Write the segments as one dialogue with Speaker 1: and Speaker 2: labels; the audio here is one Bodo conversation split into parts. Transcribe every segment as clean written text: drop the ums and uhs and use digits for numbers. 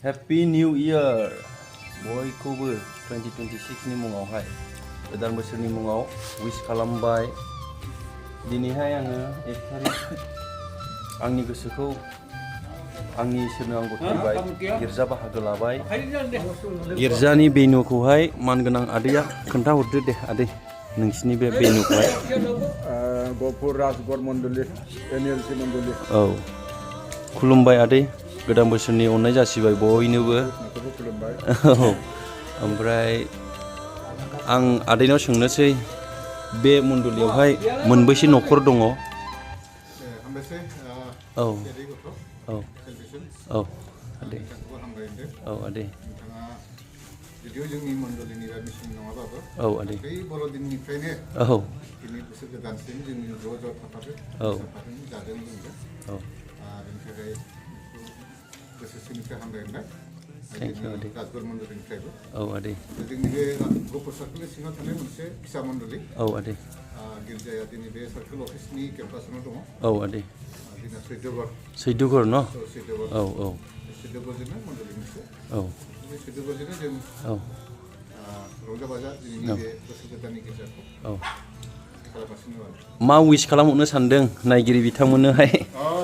Speaker 1: Happy New Year बयखौबो 2026 नि मुङावहाय गोदान बोसोरनि मुङाव wish खालामबाय दिनैहाय आङो 1 तारिख आंनि गोसोखौ आंनि इसोरनो आं गथायबाय गिर्जा बाहागो लाबाय गिर्जानि बेनुखौहाय मानगोनां आदैया खोन्थाहरदो दे आदै नोंसिनि बे बेनुखौहाय
Speaker 2: गहपुर राजगढ़ मण्डली एनएलसी मण्डली
Speaker 1: औ खुलुमबाय आदै गोदान बोसोरनि अननाय जासिबाय बयनोबो औ ओमफ्राय आं आदैनाव सोंनोसै बे मण्डलीयावहाय मोनबैसे न'खर दङ औ औ औ आदै औ आदै
Speaker 3: जुदिव जोंनि मण्डलीनि मिसन नङाबाबो
Speaker 1: औ आदै
Speaker 3: बै बर'दिननिफ्रायनो
Speaker 1: औ
Speaker 3: दिनै बोसोर गोदानसिम जोंनि ज' थाफादों
Speaker 1: औ
Speaker 3: जादों लोंदों
Speaker 1: औ
Speaker 3: बेनि थाखाय गोसो सिंनिफ्राय हामलायनाय
Speaker 1: थेंक इउ आदै
Speaker 3: राजगढ़ मण्डलीनिफ्रायबो
Speaker 1: औ आदै
Speaker 3: जोंनि बे गहपुर सार्कोलनि सिङाव थानाय मोनसे फिसा मण्डली
Speaker 1: औ आदै
Speaker 3: गिर्जाया दिनै बे सार्कोल अफिसनि केम्पासावनो दङ
Speaker 1: औ आदै
Speaker 3: जोंना सैदगड़
Speaker 1: सैदगड़ न
Speaker 3: सैदगड़
Speaker 1: औ औ
Speaker 3: सैदगड़जोंनो मण्डली मोनसे
Speaker 1: औ
Speaker 3: बे सैदगड़जोंनो जों
Speaker 1: औ
Speaker 3: रंजा बाजा दिनैनि बे बोसोर गोदाननि गिर्जाखौ
Speaker 1: औ
Speaker 3: खालामगासिनो आरो
Speaker 1: मा विश खालामहरनो सानदों नायगिरि बिथांमोननोहाय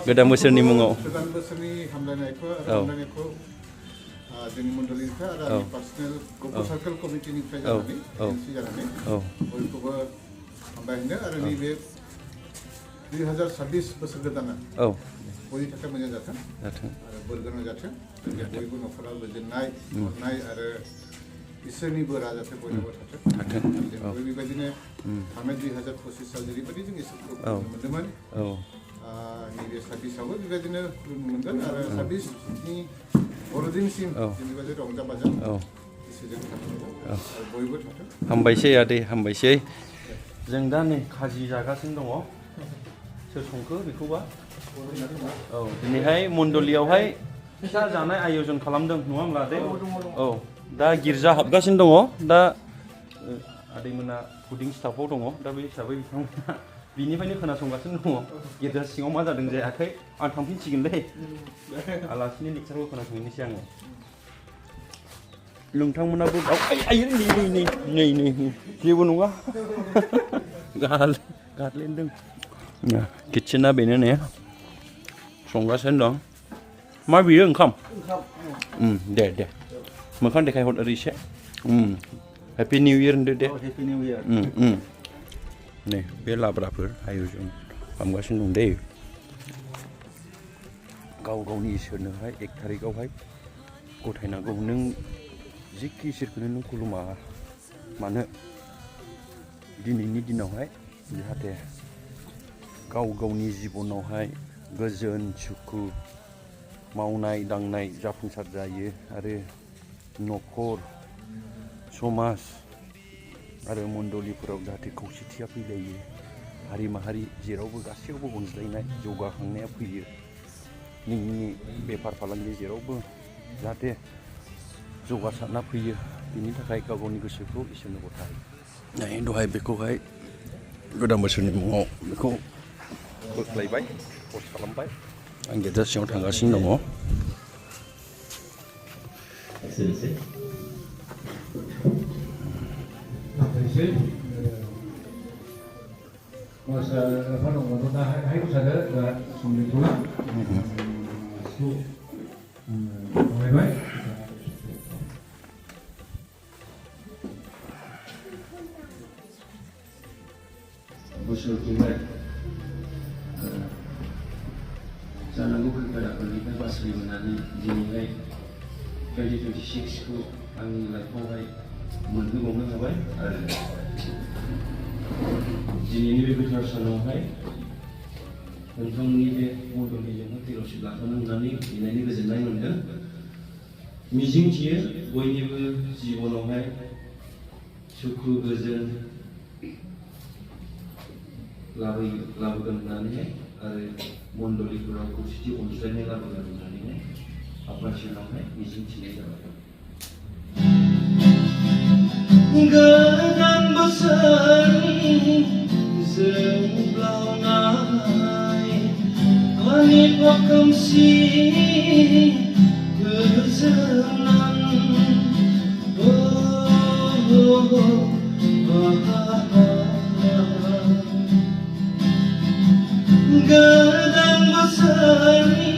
Speaker 1: गोदान बोसोरनि मुङाव
Speaker 3: गोदान बोसोरनि हामलायनायखौ रंजानायखौ जोंनि मण्डलीनिफ्राय आरो आंनि पार्सनेल गहपुर सार्कोल कमिटिनिफ्राय जानानै एनसि जानानै बयखौबो हामलायहैनो आरो नैबे 2026 बोसोर गोदाना
Speaker 1: औ
Speaker 3: बयनि थाखाय मोजां जाथों
Speaker 1: जाथों
Speaker 3: आरो बोर गोनां जाथों बयबो न'खराव गोजोननाय हरनाय आरो इसोरनि बोरा जाथे बयनावबो थाथों जों बेबायदिनो थांनाय 2025 साल जेरैबायदि जों इसोरखौ खुलुमनो मोन्दोंमोन नैबे 26आवबो बेबायदिनो खुलुमनो मोनगोन आरो 26नि बर'दिनसिम जों बेबायदि रंजा बाजा इसोरजों थाथों बयबो थाथों
Speaker 1: हामबायसै आदै हामबायसै जों दा नै खाजि जागासिनो दङ सोर संखो बेखौबा औ दिनैहाय मण्डलीयावहाय फिसा जानाय आयजन खालामदों नङा होमब्ला आदै औ दा गिर्जा हाबगासिनो दङ दा आदैमोना फुडिं स्टाफआव दङ दा बे हिसाबै बिथांमोना बिनिफ्रायनो खोनासंगासिनो दङ गिर्जा सिङाव मा जादों जायाखै आं थांफिनसिगोनलै आलासिनि लेक्सारखौ खोनासंहैनोसै आङो नोंथांमोनाबो आयै नै जेबो नङा गादलेनदों किटसेना बेनो ने संगासिनो दं मा बियो ओंखाम दे मोखां देखायहर ओरै एसे हेपि निउ इयार होनदो दे
Speaker 3: हेपि निउ इयार
Speaker 1: नै बे लाब्राफोर आयजन खालामगासिनो दं दै गाव गावनि इसोरनोहाय 1 तारिखआवहाय गथायनांगौ नों जिखि इसोरखौनो नों खुलुमा मानो दिनैनि दिनावहाय जाहाथे गाव गावनि जिबनावहाय गोजोन सुखु मावनाय दांनाय जाफुंसार जायो आरो न'खर समाज आरो मण्डलीफोराव जाहाथे खौसेथिया फैलायो हारि माहारि जेरावबो गासैयावबो अनज्लायनाय जौगाखांनाया फैयो नोंनि बेफार फालांगि जेरावबो जाहाथे जौगासारना फैयो बिनि थाखाय गाव गावनि गोसोखौ इसोरनो गथाय दहाय बेखौहाय गोदान बोसोरनि मुङाव बेखौ बोख्लायबाय पस्ट खालामबाय आं गिर्जा सिङाव थांगासिनो दङ
Speaker 4: बोसोरखौहाय जानांगौ खैफोद आफोदनिफ्राय बासायबोनानै दिनैहाय 2026खौ आंनि लाइफआवहाय मोनहोबावनो हाबाय आरो दिनैनि बे गोथार सानावहाय नोंथांमोननि बे मण्डलीजोंहाय फेल'शिप लाफानो मोननानै बिनायनि गोजोननाय मोन्दों मिजिंथियो बयनिबो जिबनावहाय सुखु गोजोन लाबोगोन होननानैहाय आरो मण्डलीफोराव खौसेथि अनज्लायनाय लाबोगोन होननानैहाय आफासिनावहाय मिजिंथिनाय जाबाय गोदान बोसोरनि जोंब्लावनाय आंनि खोमसि
Speaker 1: Gwdan Bwserni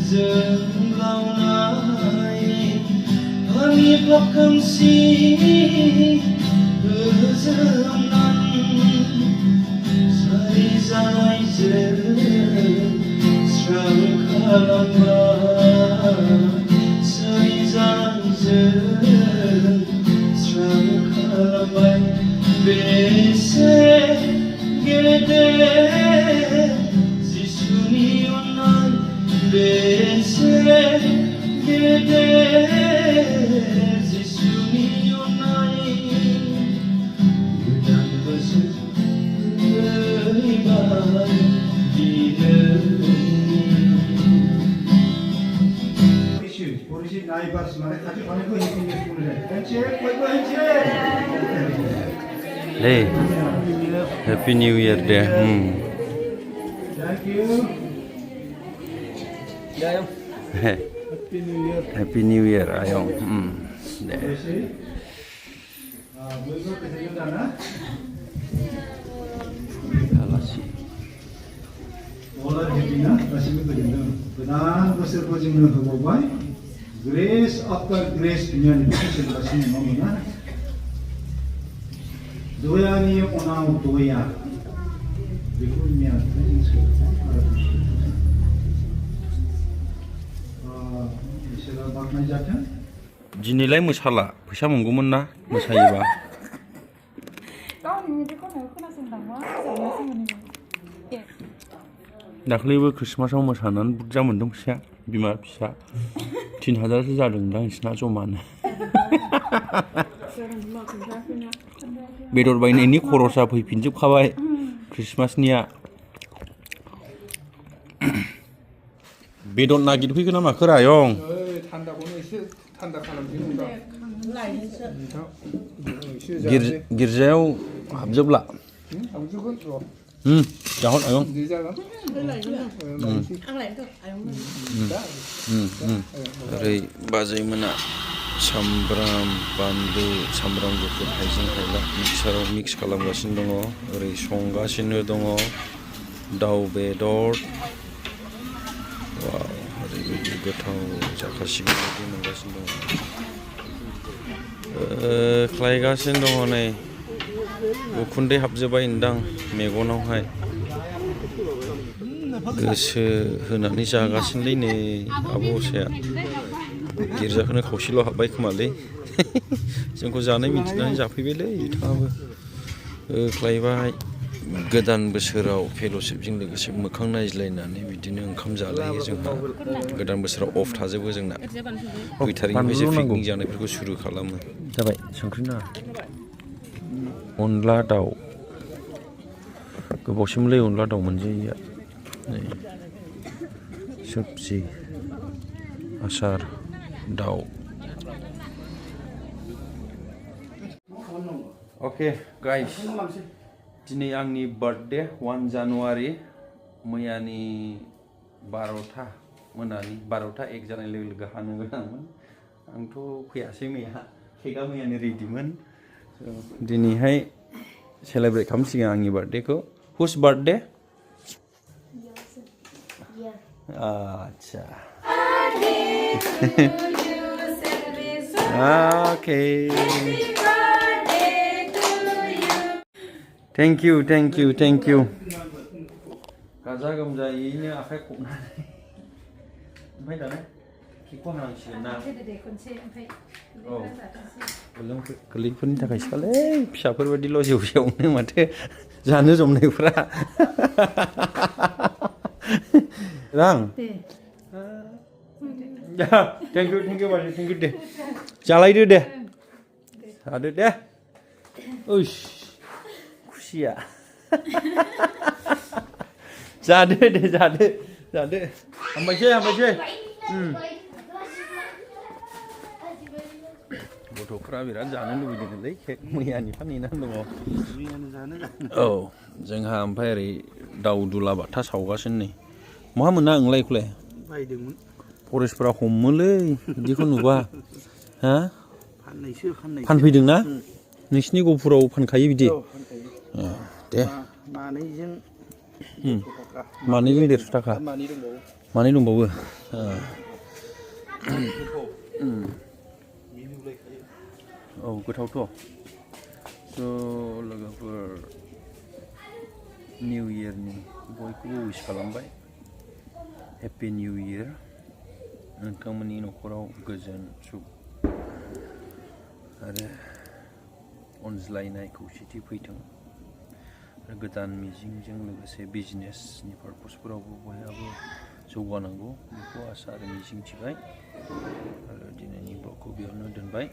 Speaker 1: जोंलावनाय आंनि खोमसि गोजोननाय सारि जानायजों स्रां खालामबाय सारि जानायजों स्रां खालामबाय बेसे गेदेर जिसुनि अननाय बेसे गेदेर जिसुनि अननाय गोदान बोसोर फैबाय दिनै
Speaker 5: Origin neighbors mana kaji panik ko hindi school hai. Handshake, koi handshake.
Speaker 1: Hey, Happy New Year deh.
Speaker 5: Thank you.
Speaker 2: Happy New Year.
Speaker 1: Happy New Year ayong. Deh.
Speaker 5: Bwserni kasi yung dana.
Speaker 1: Alasi.
Speaker 5: All are happy na. Kasi mo ganyan. Gwdan Bwserni ko jingno Gwjwnnai. Grace after grace pinyan ito kasi mo na. Doya ni onang doya. Bikunya. Isra bakna jatha.
Speaker 1: Dinilai mosaला फैसा मोनगौमोन ना मोसायोबा
Speaker 6: गावनि मेथाइखौ खोनासंदांबा
Speaker 1: दाख्लैबो क्रिसमासाव मोसानानै बुरजा मोनदों फैसाया बिमा फिसा 3000सो जादों दां बिसिना जमानो बेदर बायनायनि खरसा फैफिनजोबखाबाय क्रिसमासनिया बेदर नागिरफैगोन ना माखो रायं
Speaker 2: थान्दाखौनो एसे थान्दा खालामफिन
Speaker 1: गिर्जायाव हाबजोबला
Speaker 2: हाबजोबगोन र'
Speaker 1: जाहर आयं ओरै बाजैमोना सामब्राम बानलु सामब्राम गुफुर हाइजें हायला मिक्साराव मिक्स खालामगासिनो दङ ओरै संगासिनो दङ दाउ बेदर वाव ओरैबायदि गोथाव जाखासिगोन बायदि मोनगासिनो दङ ख्लायगासिनो दङ नै उखुन्दै हाबजोब्बाय नोंदां मेगनावहाय गोसो होनानै जागासिनोलै नै आब'साया गिर्जाखौनो खावसेल' हाबबाय खोमालै जोंखौ जानाय मिथिनानै जाफैबायलै बिथाङाबो ख्लायबाय गोदान बोसोराव फेल'शिपजों लोगोसे मोखां नायज्लायनानै बिदिनो ओंखाम जालायो जोंहा गोदान बोसोराव अफ थाजोबो जोंना 2 तारिखनिफ्रायसो पिकनिक जानायफोरखौ सुरु खालामो जाबाय संख्रि नाङा अनला दाउ गोबावसिमलै अनला दाउ मोनजायैया नै सबजि आसार दाउ अके गाइस दिनै आंनि बार्थडे 1 जानुवारि मैयानि 12ता मोनानि 12ता 1 जानाय लोगो लोगो हानो गोनांमोन आंथ' फैयासै मैया केकआ मैयानो रेडिमोन दिनैहाय सेलेब्रेट खालामसिगोन आंनि बार्थडेखौ हुज बार्थडे आच्छा अके थैंक यू गाजा गोमजायैनो आखाइ खबनानै ओमफ्राय दाना केकखौ हानांसिगोन ना औ गोरलैफोरनि थाखाय सिखालै फिसाफोरबायदिल' जेव जेवनो माथो जानो जमनायफ्रा रां थेंक इउ बाजै थेंक इउ दे जालायदो दे जादो दे ओइस खुसिया जादो दे जादो हामबायसै गथ'फ्रा बिराद जानो लुबैदोंलै केक मैयानिफ्राय नेनानै दङ औ जोंहा ओमफ्राय ओरै दाउ दुला बाथा सावगासिनो नै बहा मोना नोंलाय बेखौलाय फरेस्टफोरा हमोलै बिदिखौ नुबा हा
Speaker 2: फाननायसो फाननाय
Speaker 1: फानफैदोंना नोंसिनि गहपुराव फानखायो बिदि दे
Speaker 2: मानैजों
Speaker 1: मानैजों 150 थाखा मानै दंबावो औ गोथावथ' स' लोगोफोर निउ इयारनि बयखौबो उइस खालामबाय हेपि निउ इयार नोंथांमोननि न'खराव गोजोन सुख आरो अनज्लायनाय खौसेथि फैथों आरो गोदान मिजिंजों लोगोसे बिजनेसनि पारपसफोरावबो बयहाबो जौगानांगौ बेखौ आसा आरो मिजिं थिबाय आरो दिनैनि ब्लगखौ बेयावनो दोनबाय